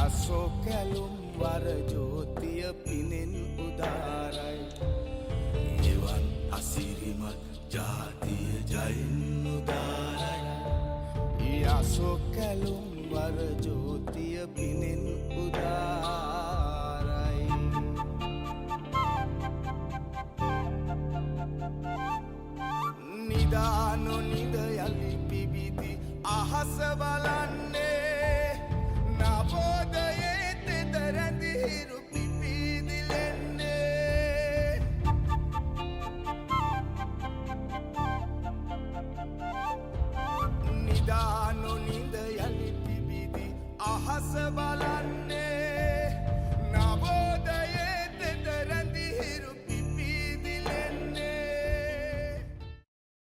යසෝ කැලුම් වර ජෝතිය පිනෙන් උදාරයි. එවන් අසිරිමත් ජාතිය ජයෙන් උදාරයි. යසෝ කැලුම් වර ජෝතිය පිනෙන් උදාරයි. නිදානො නිද යලි පිබිදි අහස බලන්නේ, නවෝදයේ තෙද රැඳිහිරු පිපිදිලෙන්නේ. නිදානො